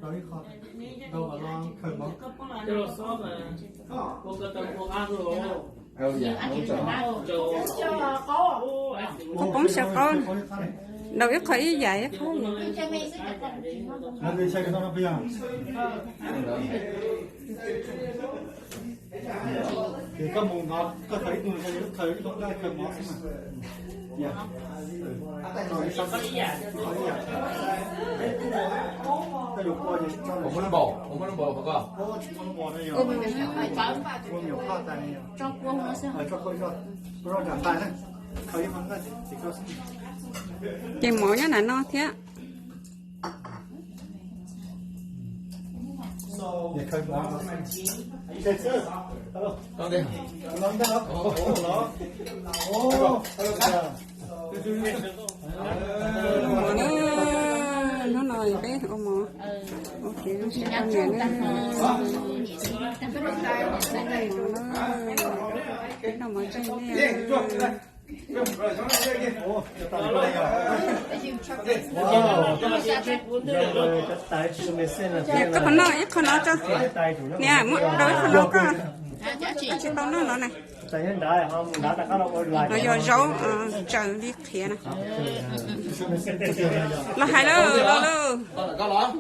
Rau ib qho, rau mam lo khaws mov. Koj poob xyaw qaub, rau ib qho ib yam ib qho. Ces koj mus no, koj khaws ib tug, khaws ib tug nqaij khaws mov xwb mas. Ces mov nyob nram no thiab. Ua mov na, hnub no peb ua mov, ua kev zoo siab rau niam na. Peb noj mov na, peb noj mov ntsej nej. Koj puas noj ib qho no tso? Niam, muab rau ib qho no koj. Koj tsis tau noj no na. No yog zaub tsaws li qhiav na. Los hais lawm, los lawm.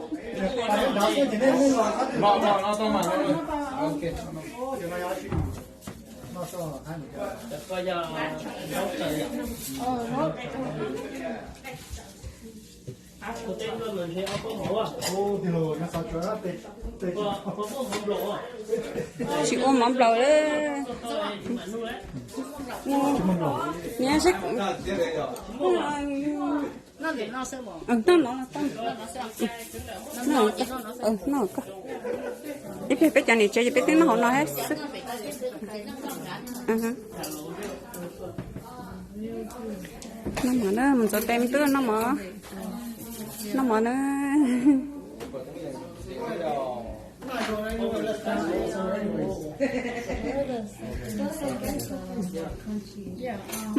Tsis ua mov nplaum. Niam, noj no los tau. Noj koj. Ib pliag peb cov niam tsev ces peb twb noj hauv no thiab xwb. Noj mov na, mus ntxuav tes me tub, noj mov. Noj mov na.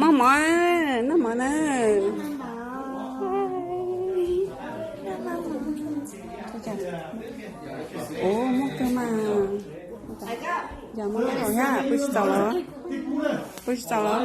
Moj mov, noj mov na. Ua muaj kawg mas. Yog muaj kawg thiab, pw tsis txaus los? Pw tsis txaus los?